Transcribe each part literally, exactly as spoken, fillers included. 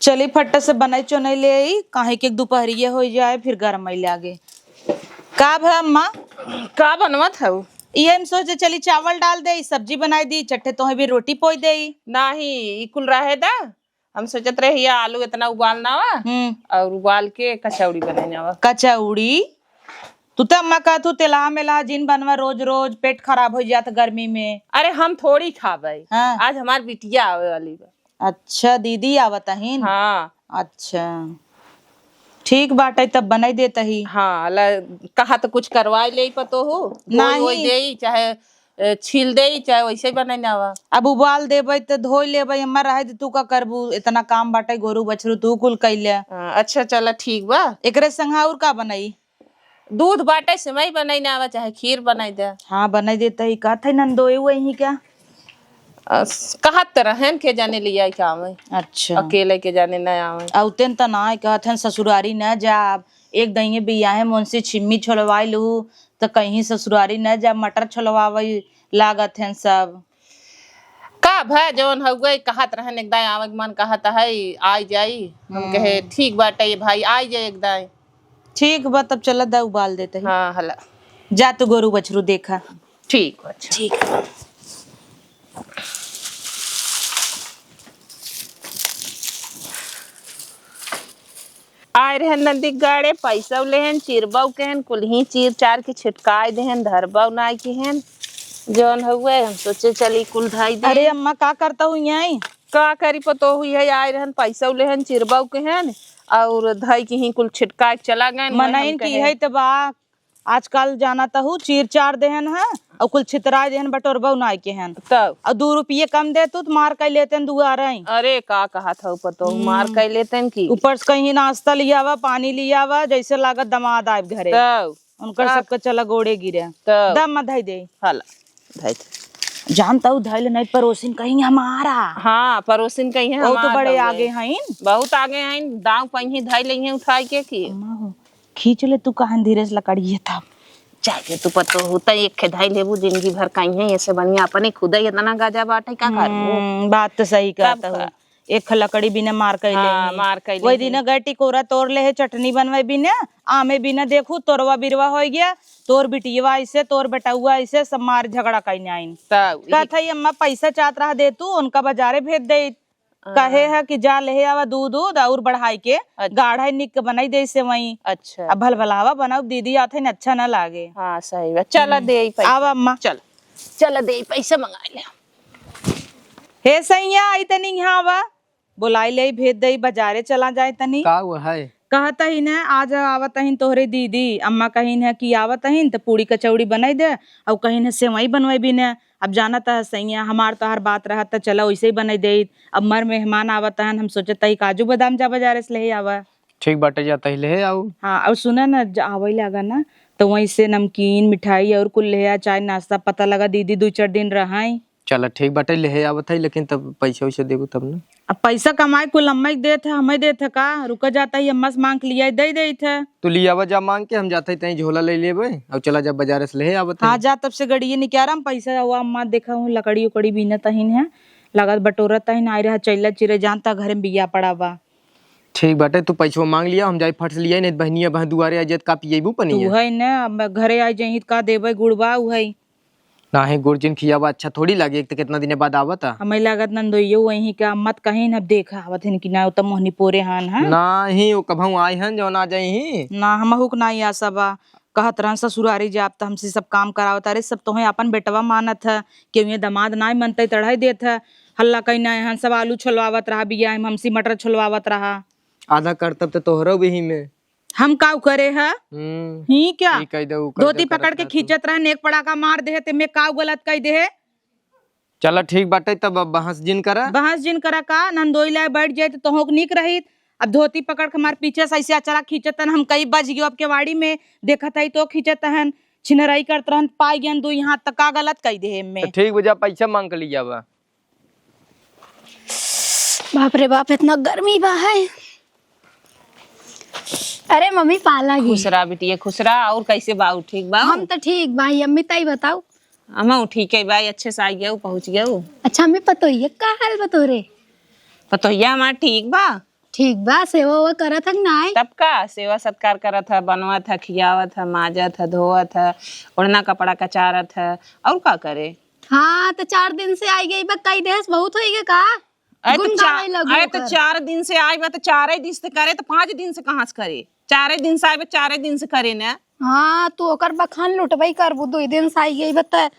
चली फट्ट से बनाई चोनई ले आई, काहे के दुपहरिये होइ जाए, फिर गरमई लागे। का भा अम्मा? का बनवत हऊ? इहे हम सोचे चली चावल डाल देई, सब्जी बनाई दी, चट्टे तोहे भी रोटी पोई देई। नाही, ई कुल रहे दा। हम सोचत रहे, या आलू इतना उबाल नावा हम्म। और उबाल के कचौड़ी बनाई नावा। कचौड़ी? तू त अम्मा कहत हू, तेलहा मेलहा जिन बनवा रोज रोज, पेट खराब होइ जात गर्मी में। अरे, हम थोड़ी खाबै। हाँ। आज हमार बिटिया आवे वाली बा। अच्छा, दीदी आवत अहिन? हाँ। अच्छा, ठीक बाटे, तब बनाई देत ही। हाँ, ला, कहा त कुछ करवाई लेई पतोहू, धोई नाही। वोई देई, चाहे, ए, छील देई, चाहे वैसे ही बनाई नावा। अब उबाल देबै त धोई लेबै, अम्मा रहे दे, तू का करबू? इतना काम बाटे, गोरू बछरू तू कुल कैले। हाँ, अच्छा, चला, ठीक बा। एकरे संग और का बनाई? दूध बाटे, सेवई बनाई नावा, चाहे खीर बनाई दे। हाँ, बनाई देत ही। कहत है नंदोई वही क्या? अ, स-, कहत त रहन के जाने लिया का आवे। अच्छा। अकेले के जाने न आवे। औतेन त ना कहत हन ससुरारी न जाब। एक दइये बियाहे मुंशी छिम्मी छोलवाई लू, त कहीं ससुरारी न जाब, मटर छोलवावे लागत हन सब। का भा जौन हउए कहत रहन, एक दाई आवे के मन कहत है, आई जाई। हम हम्म। कहे, "ठीक बाटे ये भाई, आई जाई एक दाई।" ठीक बा, तब चला दा उबाल देत ही। हाँ, हला। जा तू गोरू बछरू देखा। ठीक बा, अच्छा। ठीक बा। आए रहन नदी गाड़े, पैसा लेहन, चिरबौ केहन, कुल्ही चीर चार के छिटकाए देहन, धरबौ नाई केहन। जौन हउए, हम सोचे चली कुल धाई दे। अरे अम्मा, का करत हू यहीं? का करी पतोहू, यही आए रहन, पैसा लेहन, चिरबौ केहन, और धाई के ही कुल छिटकाए के चला गए। मनइन की है त बा, आजकल जाना तहू चीर चार देहन है, और कुल छितराए देहन, बटोरबौ नाई केहन। तब? और दू रुपये कम दे तू, त मार कइ लेतेन दुआरे। अरे, का कहत हऊ पतोहू, हम्म। मार कइ लेतेन की? ऊपर से कहीं नाश्ता लियावा, पानी लियावा, जैसे लागत दमाद आए घरे। तब? उनकर का? सबके चला गोड़े गिरे। तब? दम मत धई दे। हला, धई दे। जानता हूँ, धई ले नहीं, परोसिन कहीं हमारा। हाँ, परोसिन कहीं वो तो हमार बड़े हउए। आगे हईन। बहुत आगे हईन, दाव पइहीं धई ले हैं उठाई के की। अम्मा हो, खींच ले तू कहन धीरे से लकड़ी है तब। चाहे तू पतोहू त एक खे धई लेबू, जिंदगी भर कहीं है, ऐसे बढ़िया अपने खुदे इतना गाजा बाटे, का करबू? हम्म, बात तो सही तब कहत हूँ। का? एक लकड़ी बिना मार कइले हाँ, ही। मार कइले वही ही। दिन गए टिकोरा तोर ले है, चटनी बनवे बिना, आमे बिना देखू, तोरवा बिरवा होइ गया, तोर बिटियवा ऐसे, तोर बेटउआ ऐसे, सब मार झगड़ा कइने आइन। तब ई कहत है, "अम्मा, पैसा चाहत रहा दे तू, उनका बाजारे भेज दे।" हाँ। कहे है कि जा ले आवा दूध, दूध और बढ़ाई के, अच्छा। गाढ़ा निक के बनाई दे से वहीं। अच्छा। अब भलभलावा बनाओ, दीदी आथे न अच्छा ना लागे। हाँ, सही बात। चला हम्म। दे ई पैसा। आवा अम्मा। चल, चला दे ई पैसा मंगा ले। हे सैया, आई तनी यहाँ आवा। बोलाई ले, भेज दे, बाजारे चला जाए तनी। का हुआ है? कहत ही न, आज आवत ही तोहरे दीदी, अम्मा कहिन है कि आवत ही त पूड़ी कचौड़ी बनाई दे, और कहिन है सेवई बनवाई भी न। अब जानत है सैया, हमार तोहार बात रहत त चला वैसे ही बनाई दे। अब मर मेहमान आवत हन, हम सोचत ही काजू बादाम जा बाजारे से ले आवा। ठीक बाटे, जाता ही ले आओ। हाँ, और सुना ना, ज-, आवै लागा ना, तो वहीं से नमकीन, मिठाई और कुल ले आ, चाय, नाश्ता, पता लगा दीदी दू चार दिन रहाई। चला ठीक बाटे, ले आवत है, लेकिन तब पैसा वैसा देबू तब ना। अब पैसा कमाई कुल अम्मा ही देत है, हमें देत है का? रुका जाता ही, अम्मा से मांग के लिया, दे देत है। तू लियावा जा मांग के, हम जाते ही तहीं झोला ले लेबे, और चला जा बाजार से ले आवत है। हाँ, जा तब से गड़िए निकारा, हम पैसा हुआ, अम्मा देखा हूँ, लकड़ी उकड़ी बीनत तहिन है, लागत बटोरत तहिन, आई रहा चैला चिरे, जानता घर में बिया पड़ा बा। ठीक बाटे, तू पैसवा मांग लिया, हम जाई फट से लिया, नहीं त बहनिया बह दुआरे आ जात, का पियेबू तू पनिया? है न, अब घरे आ जाई त का देबे, गुड़बा उ है। नाही, गुड़ जिन खियावा अच्छा थोड़ी लागे, एक त कितना दिन बाद आवत आ। हमें लागत नंदोइयो वहीं का, मत कहीं अब देखा आवत हन कि ना, उ त मोहनी पोरे हन, हाँ? नाही, वो कभऊ आए हन, जौन आ जाई ही। ना, हमहू के नाही आशा बा। कहत रहन ससुरारी जाब त हमसे सब काम करावत। अरे, सब तोहे आपन बेटवा मानत है, केहू ये दमाद नाही मनते तढ़ाई देत है। हल्ला कहीं ना, हम सब आलू छोलवावत रहा, बिया में हमसी मटर छोलवावत रहा। आधा करतब त तोहरो भी ही में। हम काउ करे है? हम्म, ही क्या? ई कह दे, ऊ कह दे, धोती पकड़ करत के रहत हूँ। खींचत रहन, एक पड़ाका मार दे है, ते में काउ गलत कह दे है? चला ठीक बाटे, तब अब बहस जिन करा। बहस जिन करा का? नंदोई लाए बैठ जाए त तोहों के निक रहित। अब धोती पकड़ के हमार पीछे से ऐसे अचरा खींचत हन, हम कई बज गयो अब केवाड़ी में, देखत हई तो खींचत हन, छिनराई करत रहन, पाई गयन दुई हाथ, त का गलत कई दे एमे? त ठीक बजा, पैसा मांग के लिया बा। बाप रे बाप, इतना गर्मी बा है। अरे मम्मी, पाला गी। खुश रहा बिटिया, खुश रहा। और कैसे बाऊ, ठीक बा? हम तो ठीक बा, अम्मी ताई बताओ। अम्मा ठीक है भाई, अच्छे से आ गया, पहुँच गया। अच्छा अम्मी, पतोहिया का हाल बा तोरे? पतोहिया हमार ठीक बा। ठीक बा, सेवा ओवा करत ह कि नाय? तब का, सेवा सत्कार करत ह, बनवत ह, खियावत ह, माजत ह, धोवत ह, ओढ़ना कपड़ा कचारत ह, और का करे? हाँ, त चार दिन से आई गई बा, कई देस बहुत होई गए का? अरे त गुण चा-, गावे लगू अरे त ओकर। चार दिन से आई बा, त चारे दिन से करे, त पाँच दिन से कहाँ से करे? चारे दिन से आई बा, चारे दिन से करे ना। हाँ, तू ओकर बखान लुटबई करबू, दुई दिन से आई गई बा, त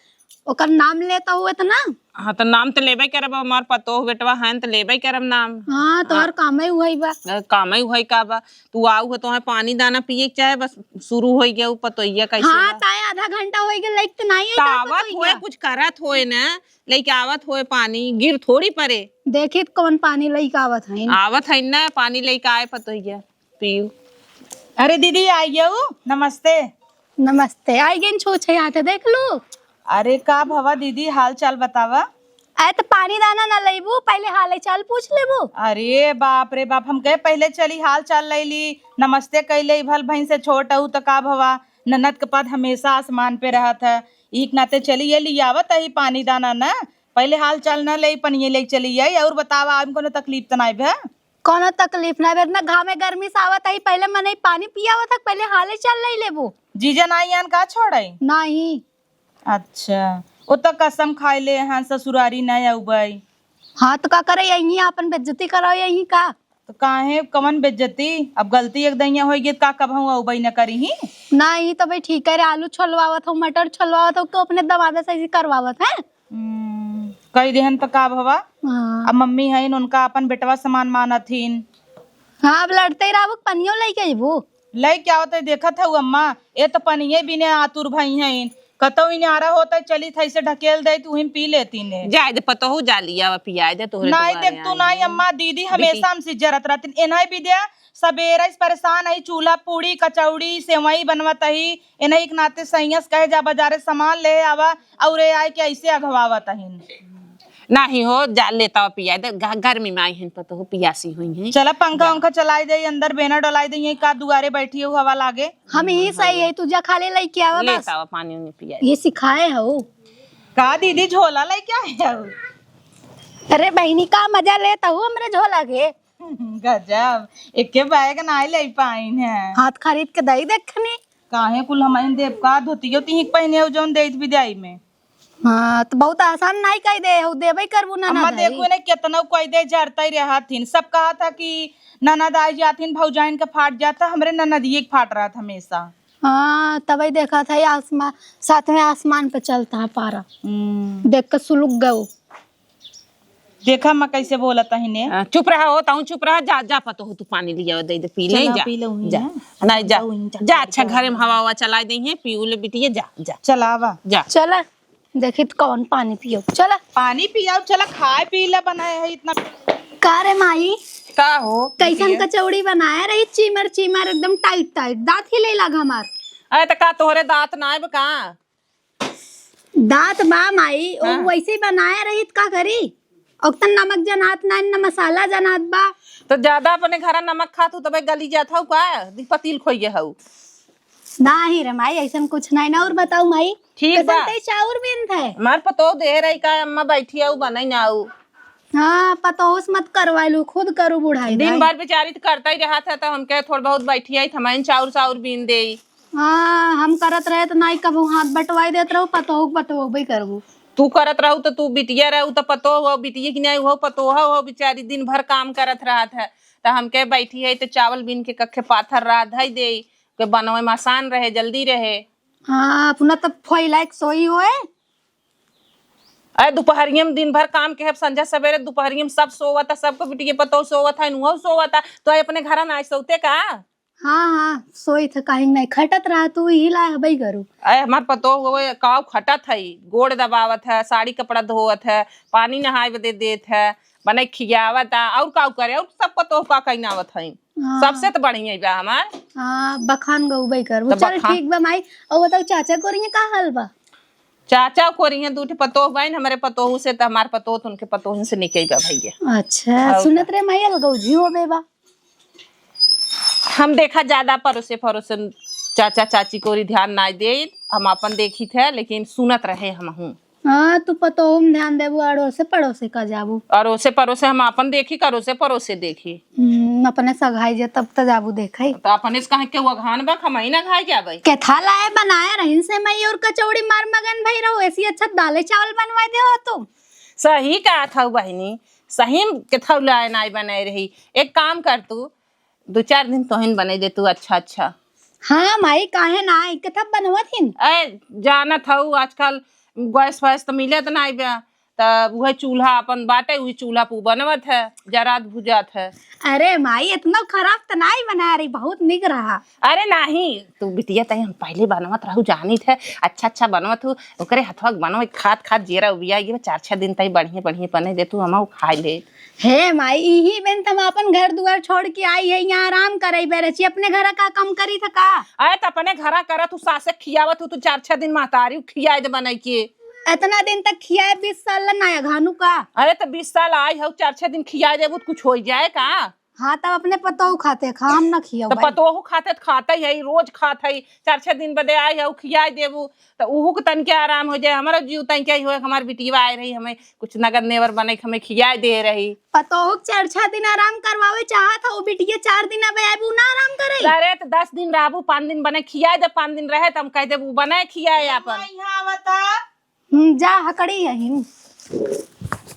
ओकर नाम लेत हऊ एतना? हाँ, त नाम त लेबे करब, हमार पतोह बेटवा हन, त लेबे करब नाम। हाँ, तोहर हाँ। कामे उहई बा। अ, कामे उहई का बा? तू आऊ हो, तोहे पानी दाना पिए के चाहे, बस शुरू होई गया उ पतोहिया कैसे हाँ, बा? ताए आधा घंटा होई गया, लइक त नाई आई त ताए आवत पतोहिया। होए, कुछ करत होए न, लइके आवत होए पानी, गिर थोड़ी परे। देखी त कौन पानी लइके आवत है। आवत है न, पानी लइके आए पतोहिया। पीऊ। अरे दीदी, आइए हो, नमस्ते। नमस्ते। आई गेन छो छे हाथे, देख लू। अरे का भवा दीदी, हाल चाल बतावा। अरे त पानी दाना ना लेबू, पहले हाल चाल पूछ लेबू। अरे बाप रे बाप, हम कहे पहले चली हाल चाल ले ली, नमस्ते कैले, भल भैंस से छोट हऊ त का भवा, ननद के पद हमेशा आसमान पे रहत है। ई के नाते चली ये लियावत ही पानी दाना ना, पहले हाल चाल ना ले, पनिये ले चली आई। और बतावा, आम कोनो तकलीफ त नाई भे? कोनो तकलीफ ना बे, इतना घामे गर्मी से आवत हई, पहले मनई पानी पियावत हक, पहले हाले चाल लई लेबू। जीजा नाई आन का छोड़ई? नाही। अच्छा, ओ त कसम खाए ले हैं ससुरारी ना आउबई। हाँ, त का करे, यहीं आपन बेइज्जती कराओ, यहीं का? त काहे, कवन बेइज्जती? अब गलती एक दइया होई गई, त का कबहूँ आउबई न करी ही? नाही, त भाई ठीक है रे, आलू छोलवावत हो, मटर छोलवावत हो, तो अपने दमाद से ऐसे करवावत है? हम्म, कही देहन त का भवा? हाँ। अब मम्मी हईन, उनका अपन बेटवा समान मानत हीन। हाँ, अब लड़ते ही रहबू, पनियो लइके अइबू। लइके आवत है, देखत हऊ अम्मा, ए त पनिये बिने आतुर भई हईन। कतौ इनारा होत है, चली थई से ढकेल दे, तू हिम पी लेती ने। जाए दे, पतोहू जा लिया, अब पियाए दे तोहरे नाई दुआरे देख तू आई नाई हैं। अम्मा, दीदी देखी। हमेशा हमसे जरत रहती। एनाई भी दे, सबेरे से परेशान आई, चूल्हा पूड़ी, कचौड़ी, सेवई बनवत ही, एनही के नाते सैया से कहे, "जा बाजारे सामान ले आवा," और ए आए के ऐसे अघवावत हईन। नाही हो, जा लेता हो पिया दे, ग-, गर्मी में आई हन पतोह, पियासी हुई हैं। चला पंखा जा। उंखा चलाई दे, अंदर बेना डोलाई दे, यहीं का दुआरे बैठी हो, हवा लागे। हम ही सही है, तू जा खाली लइके आवा बस। लेता हो पानी उनी पिया। ये सिखाए हो। का दीदी झोला लइके आए हो? अरे बहिनी, का मजा लेता हो हमरे झोला के? गजब, एके बैग नाई ले पाइन है। हाथ खरीद के दई देखनी। काहे कुल हमइन देब का? धोतियो तिही के पहिने हो जौन देत विदाई में। हाँ, त बहुत आसान नाई कह दे हो, देबे करबू ननद अम्मा है। देखो ने केतना कह दे जरतई रहत हिन। सब कहा था कि ननद आई जात हिन, भौजाइन के फाट जाता, हमरे ननदिये के फाट रहत हमेशा। हाँ, तबे देखा था ये आसमान, साथ में आसमान पे चलता है पारा। हम्म। देख के सुलुक गऊ। देखा अम्मा कैसे बोलत हईने। हाँ, चुप रहा हो, तहूँ चुप रहा, जा, जा पतोह, तू पानी लिया दे दे, पी ले, चला, जा, पी ले वहीं जा। ना। नहीं, जा, जा वहीं, जा, जा, अच्छा, जा। घरे में हवा हवा चला दे हैं, पी ले बिटिया, जा, जा। चलावा। जा। चला, देखी त कौन पानी पियो, चला। पानी पियाओ, चला, खाए पी ले, बनाए है इतना। का रे माई? का हो, कैसन बिटिया? कचौड़ी बनाए रही, चीमर चीमर, एकदम टाइट टाइट, दांत हिले लाग हमार। अरे, त का तोहरे दांत ना आए बा का? दांत बा माई, ओ हाँ। वैसे ही बनाए रही त का करी? ओकतन नमक जनात ना, न मसाला जनात बा। तो ज्यादा अपने घरा नमक खात हऊ, तबे गली जात हऊ का? दी पतील खोइये हऊ। नाही रे माई, ऐसन कुछ नाही ना। और बताऊ माई, ठीक कैसन बा। तई चाउर बीनत है? हमार पतोह दे रही का, अम्मा बैठी हऊ, बनई ना हऊ। हाँ, पतोह से मत करवाइलू, खुद करू बुढ़ाई दिन भाई। भर बेचारी त करता ही रहत है, त हमके थोड़ बहुत बैठी आई, त हमइन चाउर साउर बीन देई। हाँ, हम करत रहे त नाई कबहू हाथ बटवाई देत रहू, पतोह के बटवबे करबू। तू करत रहू त तू बिटिया रहू त पतोह हो, बिटिया की नाई हो, पतोह हो, बेचारी दिन भर काम करत रहत है। त हमके बैठी है त चावल बीन के कखे पाथर रहा धई देई, के बनवे में आसान रहे, जल्दी रहे। हाँ, अपना त फोई लायक सोई होए। अरे दुपहरिया में दिन भर काम के, अब संझा सवेरे दुपहरिया में सब सोवता, सबको बिटिया पतोह सोवत है, नुहू सोवता, तो अपने घर ना सोते का? हाँ, हाँ, सोई थे, काहे नहीं खटत रहा तू, यही लाए हबई करू। अरे हमार पतोह वो काऊ खटत है, गोड़ दबावत है, साड़ी कपड़ा धोवत है, पानी नहाए बदे देत है, बने खियावत है, और काऊ करे, और सब पतोह का कहनावत है। हाँ। सबसे तो बढ़िया ही बा हमार। हाँ, बखान गउबे करबू। तो चल बखान। ठीक बा माई, और बताओ चाचा कोरिया का हाल बा? चाचा कोरिया दू ठे पतोह बाइन, हमरे पतोहू से तो हमार पतोह तो उनके पतोहन से निकल बा भैया। अच्छा, और सुनत का? रहे माई अलगौजी होबे बा। हम देखा ज्यादा परोसे परोसे चाचा चाची कोरी ध्यान ना दे, हम अपन देखी थे, लेकिन सुनत रहे हम हूँ। हाँ, तू पतोहू में ध्यान देबू, अड़ोसे पड़ोसे का जाबू? अड़ोसे पड़ोसे हम आपन देखी, का अड़ोसे पड़ोसे देखी? हम्म, अपने सगाई जे तब त जाबू देखई। त अपने से कहे के वघान बा, हमही ना घाई जाबे। केथा लाए बनाए रहिन सेवई और कचौड़ी मार मगन भई रहो, ऐसी अच्छा दाले चावल बनवाई दे हो तू। सही कहत हऊ बहिनी, सही में केथा लाए नाई बनाए रही। एक काम कर तू, दो चार दिन तोहिन बनाई दे तू अच्छा अच्छा। हाँ माई, काहे ना, केथा बनवत हिन? ए, जानत हऊ आजकल गैस वैस त मिलत नाई बा, त उहे चूल्हा अपन बाटे, उही चूल्हा पे बनवत है, जरात भुजात है। अरे माई, इतना खराब त नाई बना रही, बहुत निक रहा। अरे नाही, तू बिटिया तई हम पहले बनवत रहू, जानित है, अच्छा अच्छा बनवत हू, ओकरे हथवा के बनवे खात खात जेरा उबिया गया, चार छह दिन तई बढ़िया बढ़िया बने दे तू, हम खाई ले। हे माई, इही बेन त हम अपन घर दुआर छोड़ के आई है, यहाँ आराम करे बैरे छी, अपने घर का काम करी था का? अरे त अपने घरा करा तू, सासे खियावत हू तू, चार छह दिन महतारी खियाए दे बनाई के। इतना दिन तक खियाए, बीस साल ला ना घानू का? अरे त बीस साल आई हऊ, चार छह दिन खियाए देबू त कुछ हो जाए का? हाँ, तब अपने पतोहू खाते खा, हम ना खियाऊ त भाई। पतोहू खाते त खाते ही है, रोज खात है, चार छह दिन बदे आई हऊ, खियाए देबू त उहू के तनके आराम हो जाए, हमारा जीव तनके ही होए, हमार बिटिया आए रही, हमें कुछ नगद नेवर बने के हमें खियाए दे रही। पतोहू के चार छह दिन आराम करवावे चाहत हऊ, बिटिया चार दिन अब आबू ना आराम करे। अरे त दस दिन रहबू, पाँच दिन बने खियाए दे, पाँच दिन रहे त हम कह देबू बने खियाए आपन। यहाँ आवता। हम्म, जा हकड़ी हइन।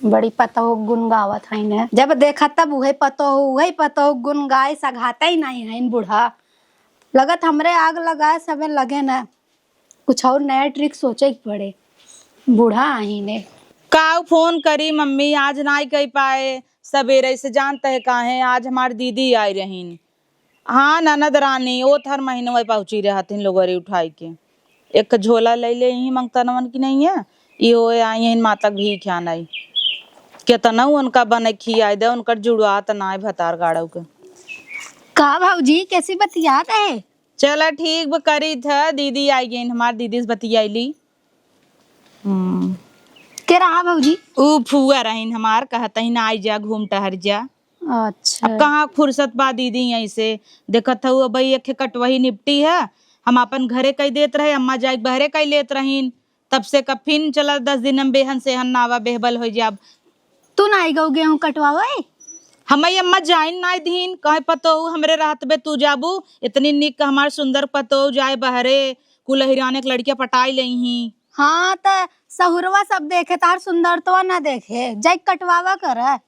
बड़ी पतोह गुन गावत हइन। जब देखा तब उहे पतोह, उहे पतोह गुन गाए, सघाते ही नहीं हइन बूढ़ा। लगत हमरे आग लगाए सबे लगे न। कुछ और नया ट्रिक सोचे के पड़े। बूढ़ा आही ने। काऊ फोन करी मम्मी, आज नाई कई पाए, सबेरे से जानत है काहे, आज हमार दीदी आई रहीन। हाँ, ननद रानी, ओ त हर महीनवा पहुँची रहत हिन लोगरी उठाई के। एक झोला ले ले ही मंगतनवन की नहीं है, इहो आई हिन माता के भी ख्यान आई। केतना उनका बने खियाई दे, उनकर जुड़वा त नाय भतार गाड़व के। का भौजी, कैसी बतियात है? चला ठीक ब करी थ, दीदी आई गईन, हमार दीदी से बतियाई ली। हम्म। के रहा भौजी? ऊ फुआ रहीन हमार, कहत ही ना आई जा, घूम टहर जा। अच्छा। अब कहाँ फुर्सत बा दीदी, यहीं से देखत हऊ, अब एक कटवही निपटी है, हम अपन घरे कई देत रहे, अम्मा जाए बहरे कई लेत रहीन, तब से कब फिन चला दस दिन हम बेहन सेहन नावा बेहबल हो जाब। तू ना आई गऊ गेहूं कटवावे? हमई अम्मा जाइन नाई दीन, कहे पतोहू हमरे रहत बे तू जाबू, इतनी निक हमार सुंदर पतोहू जाए बहरे, कुल हिराने के लड़किया पटाई लेही। हाँ, त सहुरवा सब देखे, तार सुंदरतवा ना देखे, जाई कटवावा कर।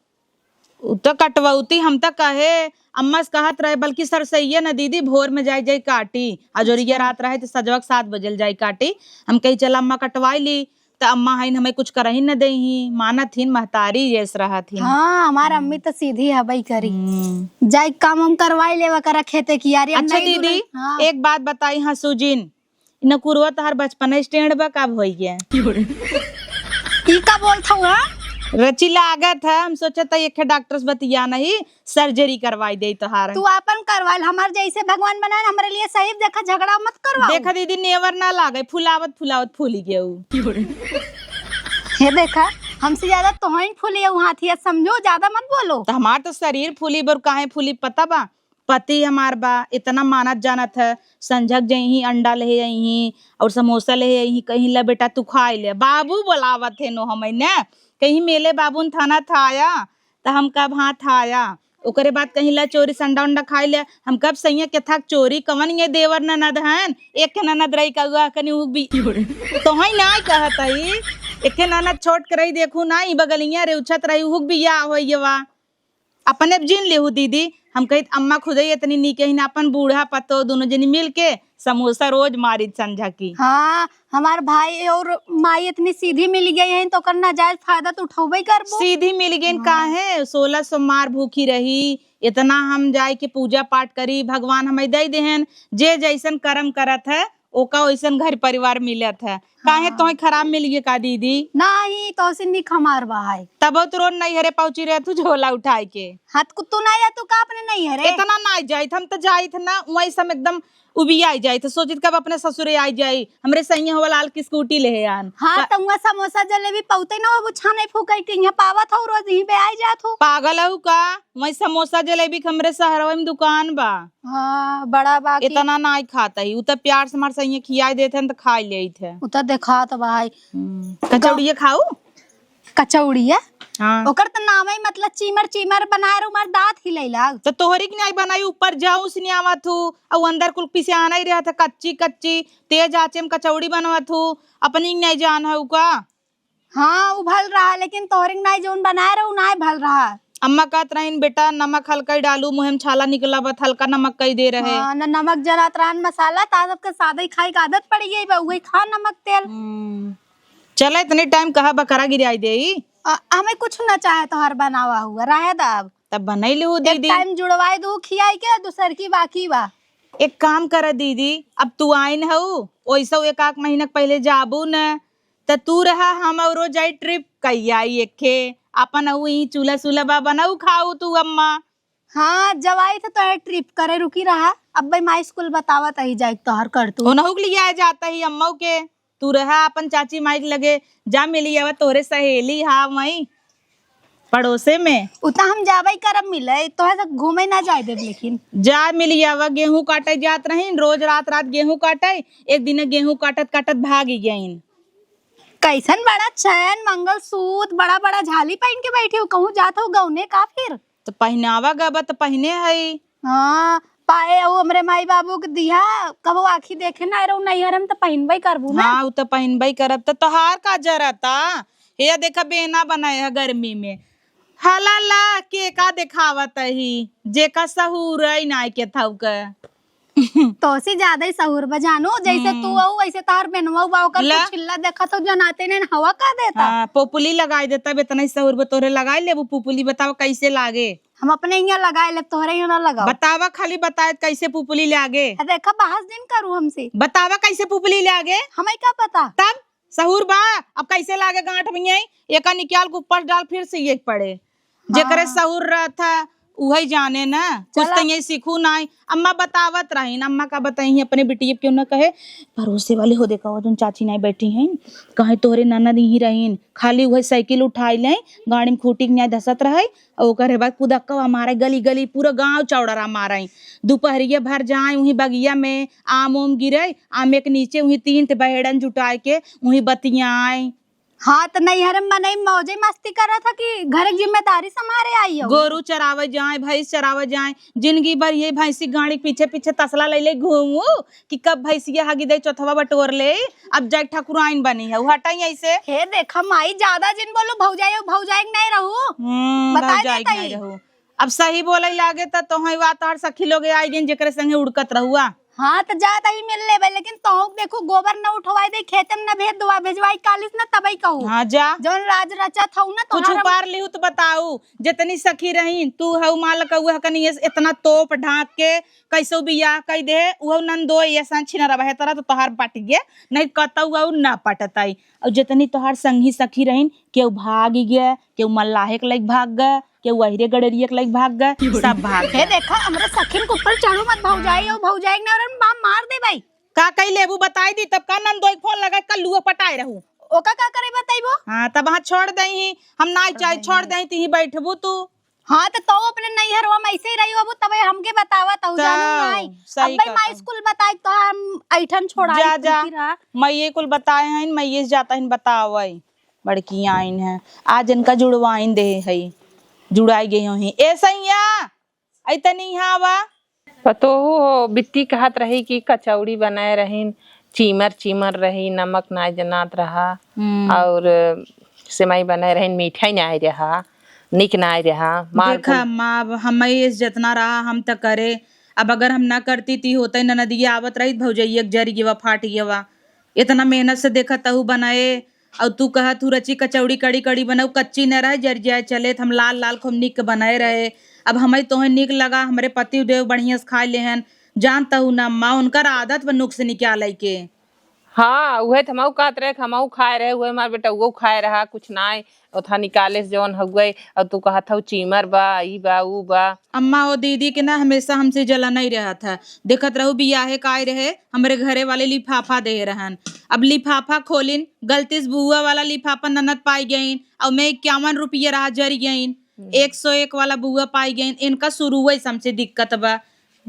उ त कटवौती, हम त कहे, अम्मा से कहत रहे, बल्कि सरसैया न दीदी, भोर में जाई, जाई काटी, अजोरिया अच्छा। रात रहे त सजवा के सात बजे ल जाई काटी। हम कही, "चला अम्मा, कटवाई ली।" त अम्मा हईन, हमें कुछ करही न देही, मानत हिन, महतारी जैस रहत हिन। हाँ, हमार हम्म। अम्मी त सीधी हबई करी। हम्म। जाई काम हम करवाई लेवा करा खेते की यारी, अब अच्छा नहीं दीदी, दुल्हन, हाँ। एक बात बताई, हाँ सुजिन, नकुरवा तोहार बचपन स्टैंड बा, का भइगे? ई का बोलत हऊ, हाँ? रची लागत है, हम सोचत है एक डॉक्टर से बतिया नहीं, सर्जरी करवाई दे तोहार। तू आपन करवाइल, हमार जैसे भगवान बनाए, हमरे लिए सही। देखा, झगड़ा मत करवाओ। देखा दीदी, नेवर ना लागे, फुलावत फुलावत फूली गयू। हे देखा, हमसे ज्यादा तोहई फूली है हाथी, समझो, ज्यादा मत बोलो। तो हमार तो शरीर फूली बर काहे फूली पता बा? पति हमार बा, इतना मानत जानत है, संझक जइही, अंडा लेहे अइही और समोसा लेहे अइही, कहीं, "ला बेटा, तू खाई ले।" बाबू बोलावत है नो हमें ने, कहीं, "मेले बाबू न थाना था आया?" त हम कब, "हाँ, था आया।" ओकरे बाद कहीं, "ला चोरी से अंडा उंडा खाई ले।" हम कब, "सैया के थाक चोरी, कवन ये देवर ननद हन? एक के ननद रही कउआ कनी उ भी।" तो हई ना कहत हई, "एक के ननद छोट के रही, देखू ना, ई बगलिया रे उछत रही, उहुक बियाह होई गवा।" अपने अब जीन लेहू दीदी। हम कहित, "अम्मा खुदई इतनी नीक ही ना, अपन बूढ़ा पतो दोनों जनी मिल के समोसा रोज मारित संझा की।" हाँ, हमार भाई और माई इतनी सीधी मिल गई हैं, तो ओकर नाजायज फायदा तो उठौबे करबो। सीधी मिल गई हाँ। काहे? सोलह सोमवार भूखी रही, इतना हम जाए के पूजा पाठ करी, भगवान हमें दे देहन, जे जैसन कर्म करत है, ओका ओइसन घर परिवार मिलत है। काहे हाँ। तोहे खराब मिल गए का दीदी? नाही, तोसे निक हमार बा है। तब तो रोज नैहरे पहुंची रहे तू झोला उठाए के। हाथ कुत्तू ना या तू का अपने नैहरे? इतना ना जाइत, हम तो जाइत ना, वही सब एकदम उबियाई जाइत, सोचित कब अपने ससुरे आई जाई, हमरे सैया हो लाल की स्कूटी ले आन। हाँ, का- त उहाँ समोसा जलेबी पौते ना हो, वो छाने फूके के यहाँ पावत हो, रोज यहीं पे आई जात हो। पागल हो का? वही समोसा जलेबी के हमरे शहरवा में दुकान बा। हाँ, बड़ा बा कि इतना नाई खात ही, उ त प्यार से हमार सैया खियाई देत हैं त खाई लेत है। उ त खात बा है। हम्म। कचौड़िया खाऊ? कचौड़िया? हाँ। ओकर त नाम है, मतलब, चीमर चीमर बनाए रहो, मार दांत हिलई लाग। तो तोहरी के नाई बनाई, ऊपर जाऊं से नहीं आवत हूँ, और अंदर कुल पीसे आना ही रहत है, कच्ची कच्ची, तेज आँचे में कचौड़ी बनवत हूँ, अपनी के नाई जान है का? हाँ, उ भल रहा, लेकिन तोहरे के नाई जौन बनाए रहो, नाई भल रहा। अम्मा कहत रहीन, "बेटा, नमक हल्का ही डालू, मुँह में छाला निकला बा, हल्का नमक कई दे रहे।" हाँ, न नमक जनात रहन मसाला, ता सबके सादा ही खाए के आदत पड़ गई बा, उहे खा नमक तेल। हम्म। चला, इतने टाइम कहा बकरा गिराई देई। अ, हमें कुछ ना चाहे तोहर बनावा हुआ, रहे दा अब। तब बनई लिहू एक दीदी। टाइम जुड़वाई दू खियाई के, दूसर की बाकी बा। एक काम करा दीदी, अब तू आइन हऊ, ओइसो एक आध महीना के पहिले जाबू न, त तू रहा, हम औरो जाई ट्रिप कई आई एखे, अपन अऊ ई चूल्हा सूल्हा बा बनाऊ खाऊ तू अम्मा। हाँ, जब आई थे तो ट्रिप करे रुकी रहा, अब भाई माई स्कूल बतावत ही जाए तोहर कर तू। ओनहु के लिए आए जाता ही अम्मा के। तू रहा अपन चाची माई के लगे, जा मिली आवा, तोहरे सहेली हा वहीं पड़ोसे में। उतना हम जाबे करब मिले, तोहे से घूमे ना जाए देब, लेकिन जा मिली आवा, गेहूं काटे जात रहीन, रोज रात रात गेहूं काटे, एक दिन गेहूं काटत काटत भाग ही गईन। कैसन बड़ा चैन, मंगलसूत्र, बड़ा बड़ा झाली पहन के बैठी हो, कहूँ जात हो गौने का फिर? तो पहनावा गबा तो पहने हई। हाँ, पाए वो हमरे माई बाबू के दिया, कबो आँखी देखे ना रहो नैहर में तो पहिनबे करबू ना। हाँ, उ तो पहिनबे करब। तो तोहार का जरता? हे देखा बेना बनाए है गर्मी में। हला ला के का देखावत ही, जेका सहूर है ना के थाउ के। तोसे ज्यादा ही सहूर बा जानू, जैसे तू हम्म। हो वैसे तार बेनवा बा, ओकर ला। कुछ हिल्ला देखा तो जनाते ने हवा का देता। हाँ, पुपुली लगाई देता, अब इतना ही सहूर बा तोरे लगाई लेबू पुपुली, बतावा कैसे लागे? हम अपने यहाँ लगाए लेब, तोहरे यहाँ ना लगाओ। बतावा, खाली बताए कैसे पुपुली लागे? आ, देखा, बहस दिन करू हमसे। बतावा कैसे पुपुली लागे? हमें का पता? तब सहूर बा, अब कैसे लागे गांठ में यही? एका निकाल के ऊपर डाल, फिर से ये पड़े। जेकरे हाँ। सहूर रहता, उहई जाने ना। कुछ चला। तो ये सीखू नाई। अम्मा बतावत रहीन, अम्मा का बताई अपने बिटिया के, क्यों ना कहे, पड़ोसे वाली हो देखा, वो जोन चाची नाई बैठी हैं, कहे तोहरे ननद यहीं रहीन, खाली उहई साइकिल उठाई लें, गाड़ी में खूटी के न्याय धसत रहे, और ओकरे बाद कुदक्का मारे गली गली, पूरा गांव चौड़ा मारे। दोपहरिया भर जाए वहीं बगिया में, आम ओम गिरे, आमे के नीचे वहीं तीन ठे बहेड़न जुटाए के वहीं बतियाए। हाँ, तो नैहर में मनई मौजे मस्ती करत ह कि घर के जिम्मेदारी संभारे आई हो? गोरू चरावे जाए, भैंस चरावे जाए, जिंदगी भर ये भैंसी गाड़ी के पीछे पीछे तसला ले ले घूमू कि कब भैंसिया हगी दे चौथवा बटोर ले। अब जाए ठकुराइन बनी है, उ हटाई ऐसे। हे देखा माई, ज्यादा जिन बोलू, भौजाई, भौजाई के नहीं रहू। हम्म, बताए भौजाई के देता नहीं ही। रहू। अब सही बोले लागे त तोहई वा तोहर सखी लोगे आई गइन, जेकरे संगे उड़कत रहुआ। हाँ, त जात ही मिल लेबे, लेकिन तोहू के देखू, गोबर न उठवाई दे, खेते में न भेज दुआ भेजवाई कालिस न, तबई कहू। हाँ, जा। जौन राज रचत हऊ न, कुछ तोहरा उपार लिहू त बताऊ। जितनी सखी रही, तू हऊ माल कौआ हकनी, ये इतना तोप ढांक के कैसो बियाह कई दे, उहऊ नंदो ये सन छिनरा बहे तरह तो तोहार पट गए, नहीं कतऊ अऊ ना पटताई। और जितनी तोहार संगी सखी रहीन, केहू भाग गए, केहू मल्लाहे के लइक भाग गए, केहू अहिरे गड़ेरिया के लइक भाग गए, सब भाग हे गए। देखा, हमरे सखिन के ऊपर चढ़ू मत भौजाई, हाँ। और भौजाई के ना और बाप मार दे भाई। का कई लेबू बताई दी, तब का नंदोई फोन लगा, कल लुआ पटाए रहू। ओका का करे बताइबो? हाँ, तब हाँ छोड़ दई ही, हम ना चाहे छोड़ दई, ती ही बैठबू तू। हाँ, त तू अपने नैहरवा में ऐसे ही रही होबू, तबे हमके बतावा, तू जानू तब, नाई। सही अब्बे कहता। माई स्कूल बताई, तो हम ऐठन छोड़ाई जा, जा। फिर, हाँ। मैं ये कुल बताए हैं, मैं ये जाता हैं बतावे। बड़की आइन है, आज इनका जुड़वाइन दे है, जुड़ाई गई होही। ए सैया, ऐ तनी यहाँ आवा। पतोहू हो, बिट्टी कहत रही कि कचौड़ी बनाए रहीन, चीमर चीमर रही, नमक नाय जनात रहा, हम्म। और सेवई बनाए रहीन, मीठा ही नाय रहा, निक नाय रहा। मार देखा कुल अम्मा, अब हमई से जितना रहा हम त करे। अब अगर हम ना करती ती होते ननदिया आवत रही, भौजैया के जर गवा, फाट गवा। इतना मेहनत से देखा तहू बनाए, और तू कहत हू रची कचौड़ी कड़ी कड़ी बनाऊ, कच्ची न रहे, जर जाए चले, त हम लाल लाल खूब निक बनाए रहे। अब हमई तोहे निक लगा, हमरे पति देव बढ़िया से खाए लेहन, जानता हूँ ना अम्मा, उनकर आदत बा नुक्स निकाले के। हाँ, उहे त हमहू कहत रहे कि हमहू खाए रहे, उहे हमार बेटउओ खाए रहा, कुछ नाय, ओथा निकाले से जवन हउए, और तू कहत हऊ चीमर बा, ई बा, ऊ बा। अम्मा, ओ दीदी के ना हमेशा हमसे जलन ही रहत है। देखत रहू बियाहे का आए रहे, हमरे घरे वाले लिफाफा दे रहन। अब लिफाफा खोलिन, गलती से बुआ वाला लिफाफा ननद पाई गईन, और मैं इक्यावन रुपया रहा जरी गईन, हम्म। एक सौ एक वाला बुआ पाई गईन। इनका शुरुए से हमसे दिक्कत बा।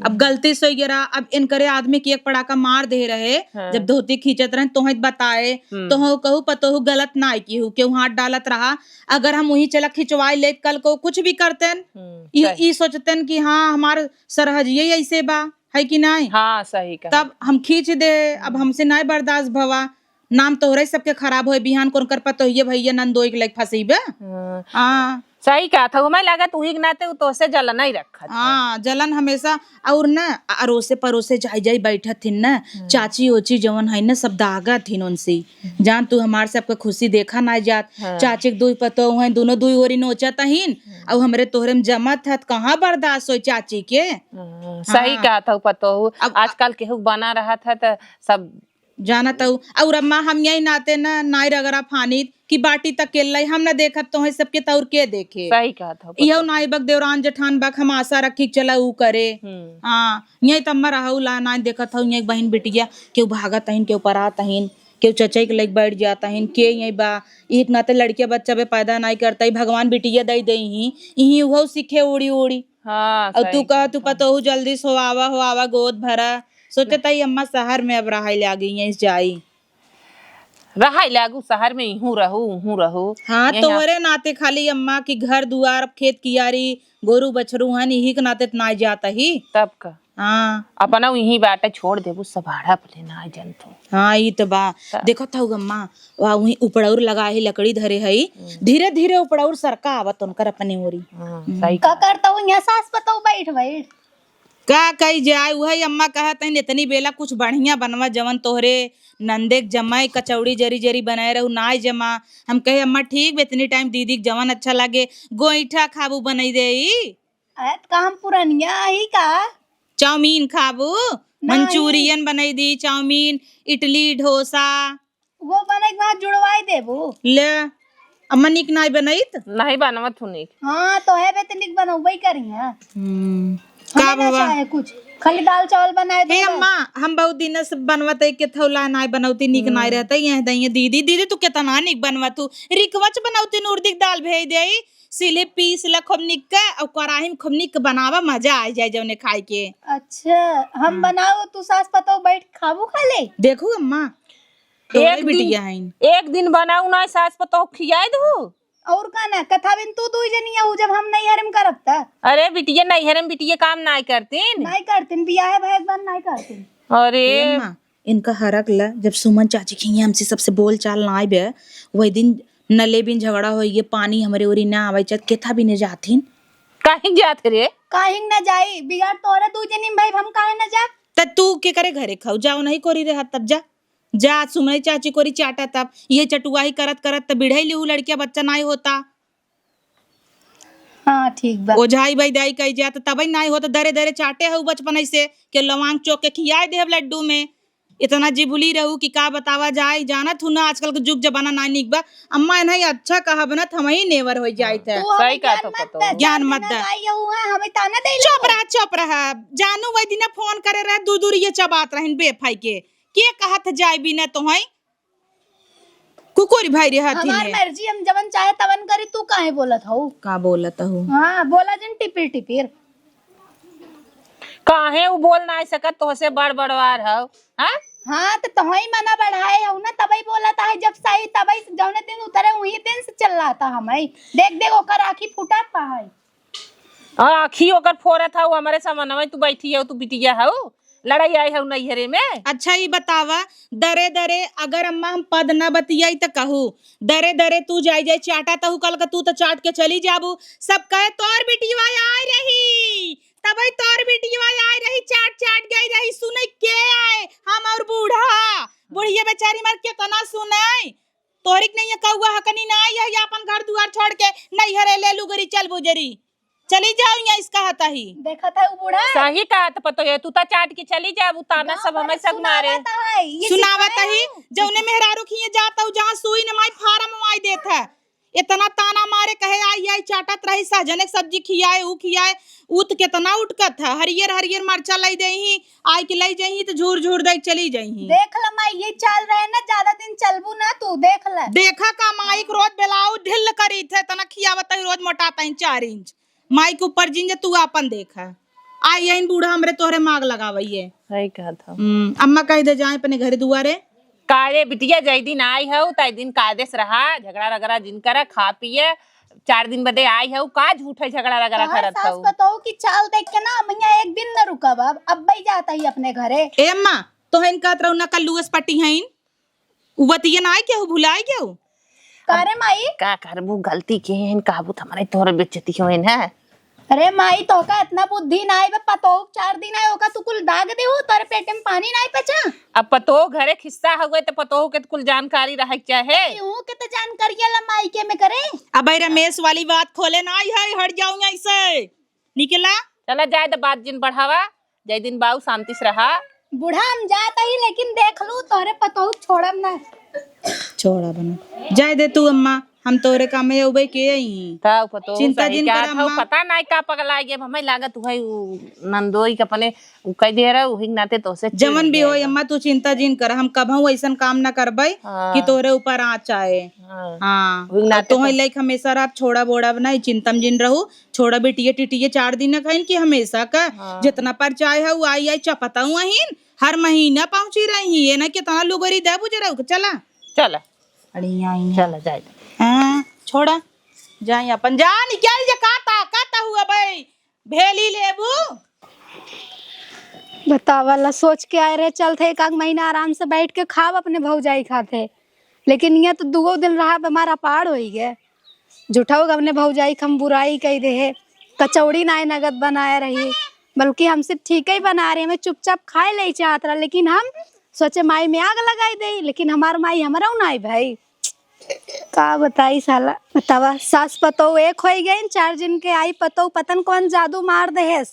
अब गलती से हो गया रहा, अब इनकरे आदमी के एक पड़ाका मार दे रहे, हाँ। जब धोती खींचत रहे, तोहे बताए, हम्म। तोहे कहू पतोहू गलत ना किहू, केहू हाथ डालत रहा, अगर हम वही चला खिंचवाए लेत, कल को कुछ भी करतेन, हम्म, ई, सही। ई सोचतेन कि हाँ, हमार सरहजिये ऐसे बा, है कि नाई? हाँ, सही कहा। तब हम खींच दे, अब हमसे नाई बर्दाश्त भवा, नाम तोहरे सबके खराब होए, बिहान कौन कर पतोहिए भैया नंदोई के लइक फंसीबे? हाँ। हाँ। सही कहत हऊ, हमें लागत उही के नाते उ तोसे जलन ही रखत है। हाँ, जलन हमेशा, और न अरोसे परोसे जाई जाई बैठत हिन न, हम्म। चाची ओची जवन है न सब दागत हिन उनसे। हम्म। जान तू हमार सबके खुशी देखा ना जात, हाँ। चाची के दुई पतोह हैं, दोनों दुई ओरी नोचत हिन, हम्म। और हमरे तोहरे में जमत हत, कहाँ बर्दाश्त होई चाची के? हाँ, सही हाँ। कहत हऊ पतोहू, अब आजकल केहू बना रहत है त सब जानत हऊ। और अम्मा, हम यही नाते न नाई रगड़ा फानित कि बाटी तक के लाई, हम न देखब तोहे सबके त और के देखे? सही कहत हऊ, इहो पता। नाई बक देवरान जेठान बक, हम आशा रखी चला ऊ करे। हम्म। हाँ, यही त अम्मा रहू ला नाई देखत हऊ, यही बहिन बिटिया, केहू भागत हईन, केहू परात हईन, केहू चचई के लइक बैठ जात हईन, के यही बा, एक नाते लड़किया बच्चा बे पैदा नाई करता ही, भगवान बिटिया दई दे ही, इही उहो सीखे उड़ी उड़ी। हाँ, और तू सही कह, कहत तू हऊ। पतोहू जल्दी से हो आवा, हो आवा, गोद भरा। सोचे हाँ। तई अम्मा शहर में अब रहाई लागी, यहीं से जाई। रहाई लागू शहर में, इहूँ रहू, उहूँ रहू। हाँ, यहीं तोहरे नाते खाली अम्मा की घर दुआर, अब खेत कियारी, गोरू बछरू हन, इही के नाते त ना जात ही। तब का? हाँ। अपना इही बाटे छोड़ देबू, सब भाड़ा पे लेना आ जन तू। हाँ, ई त बा। त देखत हऊ अम्मा, वा उही उपड़ौर लगा है, लकड़ी धरे है, हम्म। धीरे धीरे उपड़ौर सरका आवत उनकर अपने ओरी। हाँ, हम्म। सही का कहा। करता हूँ यहाँ सास पतोह बैठ बैठ। का कही जाए, उहे अम्मा कहत हईन, इतनी बेला कुछ बढ़िया बनवा, जवन तोहरे नंदे के जमाई कचौड़ी जरी जरी बनाए रहू, नाई जमा। हम कहे, "अम्मा, ठीक बे, इतनी टाइम दीदी के जवन अच्छा लागे, गोईठा खाबू बनई देई।" अरे, त का हम पुरनिया ही का? चाउमीन खाबू, नहीं। मंचूरियन बनई दी, चाउमीन, इडली, डोसा। वो बने के बाद जुड़वाई देबू। ले, अम्मा निक नाई बनइत? नहीं बनवत हूँ निक। हाँ, तो है बे, तो निक बनौबे करी है। हम्म। हमें का ना भवा? चाहे कुछ, खाली दाल चावल बनाए दे हे बस। अम्मा, हम बहुत दिन से बनवत है के थौला नाई बनौती, निक नाई हम्म। रहता है, यह दइए दीदी, दीदी तू कितना निक बनवत हूँ। रिकवच बनौती, नूरदिक दाल भेज दे, सिले पीस ला खूब निक के, और कढ़ाई में खूब निक के बनावा, मजा आ जाए जौने खाए के। अच्छा, हम हम्म। बनाओ, तू सास पतोह बैठ खाबू खाले? देखू अम्मा, तोहरे एक दिन, बिटिया हईन। एक दिन बनाऊ ना, सास पतोह खियाए दू। और का ना, कथा बिन तू दुई जनी आऊ, जब हम नैहर में करब त? अरे बिटिया, नैहर में बिटिया काम नाई करतीन? नाई करतीन, बियाहे भए के बाद नाई करतीन। अरे। ए अम्मा, इनका हरक ल, जब सुमन चाची के हियाँ हमसे सबसे बोल चाल नाई बे, वही दिन नले बिन झगड़ा होई गे, पानी हमरे ओरी ना आवे, चाहे केथा बिने जाथिन। काहे जात रे? काहे ना जाई, बिगाड़ तोरे दुई जनी में भाई, हम काहे ना जाब? त तू के करे घरे खाऊ, जाओ नहीं कोरी रहा तब जा। जा, सुमई चाची कोरी चाटा तब, ये चटुआही करत करत त बिढ़ई लिहू लड़किया बच्चा नाई होता। हाँ, ठीक बा। ओझाई बैदाई कई जा त तबई नाई होता, दरे दरे चाटे हऊ बचपन से, के लवांग चोक के खियाए देहब लड्डू में। इतना जिबुली रहू कि का बतावा जाए, जानत हूँ ना आजकल के जुग जमाना नाई निक बा। अम्मा इन्हें अच्छा कहब न त हमही नेवर होइ जाइत है। तू हमें सही कहत ज्ञान हो मत पतोह। दे, ज्ञान चार मत महीना दे। का आई हऊ है, हमें ताना दे चुप लो। रहा, चुप रहा। जानू वही दिना फोन करे रहे, दू दूर ये चबात रहन बेफाई के। के कहत जाए बिना तोहई? कुकुर भाई रे हाथी हमार ने। मर्जी, हम जवन चाहे तवन करी, तू काहे बोलत हऊ? का बोलत हऊ? हाँ, बोला जन टिपिर टिपिर। काहे उ बोल नाई सकत, तोहसे बड़ बड़वार हऊ, हाँ? हाँ, त तोहई मना बढ़ाए हऊ ना, तबई बोलत है, जब सही तबई जौने दिन उतरे उही दिन से चिल्लात हई। देख देख ओकर आँखी फूटत बा है। आँखी ओकर फोरत हऊ, हमरे समनवा तू बैठी हऊ, तू बिटिया हऊ, लड़ाई आई हऊ नैहरे में। अच्छा ई बतावा, दरे दरे अगर अम्मा हम पद न बतियाई त कहू, दरे दरे तू जाई जाई चाटा तहू कल का तू त चाट के चली जाबू। सब कहे तोर बिटिया आए रही, तबई तोर बिटिया आए रही, चाट चाट गई रही, सुने के आए हम और बूढ़ा, बुढ़िया बेचारी मर केतना सुने। तोहरी के नहीं कौआ हकनी ना आई है, अपन घर दुआर छोड़ के नैहरे ले लुगरी चल बुजरी। चली जाओ यहाँ, इसका हता ही। देखत है उ बूढ़ा। सही कहत पतोह, तू ता चाट के चली जा, उ ताना गाँव सब भर हमें सब मारे। सुनावत है, ये सुनावत सिखाए ही, हैं। जौने मेहरारू खिए जात हऊ, जहाँ सुई न माई फार्म माई देत है। इतना ताना मारे, कहे आई आई चाटत रही, सहजने के सब्जी खियाए, उ खियाए, उ त केतना उटकत है। हरियर हरियर मरचा लई देही, आई के लई जइही त झूर झूर दई चली जइही। देख ल माई, ये चाल रहे ना, ज्यादा दिन चलबू ना तू, देख ल। देखा का माई के रोज ब्लाउज ढिल करी थे, तना खियावत ही रोज मोटात ही चार इंच। माई के ऊपर जिन जे तू आपन देखा। आई यही बूढ़ा हमरे तोहरे माग लगावइये। सही कहत हो। हम्म, अम्मा कहि दे जाए अपने घरे दुआरे। कारे बिटिया, जय दिन आई हउ, तय दिन कायदे से रहा, झगड़ा रगड़ा जिन करा, खा पिए, चार दिन बदे आई हउ, का झूठे झगड़ा रगड़ा तोहर करत सास हउ? पतोहू की चाल देख के ना, मैया एक दिन न रुकब, अब, अब्बे जात ही अपने घरे। ए अम्मा, तोहन कहत रहू ना कल्लू अस पटी हइन, उ बतिया ना आए केहू, भुलाए केहू? का रे माई? का करबू, गलती के हन, कहबू त हमरे तोहरे बेइज्जती होइन है। अरे माई, तोहका इतना बुद्धि ना आए बे, पतोह चार दिन आए, ओका तू कुल दाग देहू, तोरे पेटे में पानी ना पचा। अब पतोह घरे खिस्सा हउए, त पतोह के त कुल जानकारी रहे के चाहे। केहू के त जानकारी ला माई के में करे। अब भाई रमेश वाली बात खोले ना आई है, हट जाऊं यहीं से, निकला। चला जाए द, बात जिन बढ़ावा, जय दिन बाऊ शांति से रहा। बूढ़ा हम जात ही, लेकिन देख लू तोहरे पतोह छोड़ब ना। छोड़ा बना, जाए दे तू अम्मा, हम तोहरे काम में अउबे के आई। तब पतोह चिंता सही जिन कहत कर हउ, अम्मा। पता नाई का पगला गए, हमें लागत हुआ उ नंदोई के अपने उ कह दे रहा, उही के नाते तोसे चिढ़ जवन भी गए होई बा। अम्मा, तू चिंता जिन कर, हम कबहू ऐसन काम ना करबे हाँ। कि तोहरे ऊपर आँच आए। हाँ। हाँ, वही नाते तोहई तो लाइक हमेशा रह, छोड़ा बोड़ा बनाई, चिंता में जिन रहू, छोड़ा बिटिये टिटिये चार दिन खाइन कि हमेशा का हाँ। जितना परचाय है, उ आई आई चपताऊ अहिन, हर महीना पहुँची रही, ये ना कितना लुगरी दे बुझे रहू, चला। चला। अरे आई है। चला जाए। हाँ, छोड़ा, जाए अपन, जा निकल जा, का ताकत हुआ भाई, भेली लेबू। बतावा ला, सोच के आए रहे, चलत है एक आध महीना आराम से बैठ के खाब अपने भौजाई खाते, लेकिन ये तो दुगो दिन रहा, हमारा पार होई गए। झूठा होगा अपने भौजाई के हम बुराई कह दे है, कचौड़ी नाय नगद बनाए रही, बल्कि हमसे ठीक ही बना रहे, हमें चुपचाप खाए ले चाहत रहा, लेकिन हम सोचे माई में आग लगाई दे, लेकिन हमार माई हमरा नाय भाई। का बताई साला, बतावा, सास पतोह एक होई गई, चार जन के आई पतोह, पतन कौन जादू मार देहेस।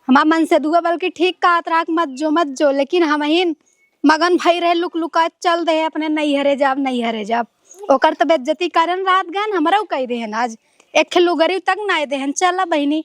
हमार मन से दुआ बल्कि ठीक कहत रहा कि मत जो, मत जो, लेकिन हमहिन मगन भई रहे, लुक लुका चल दे अपने नैहरे जाब, नैहरे जाब। ओकर त बेइज्जती करन रात गन, हमरऊ कह देहन आज। एक लुगरी तक नाय देहन, चला बहिनी।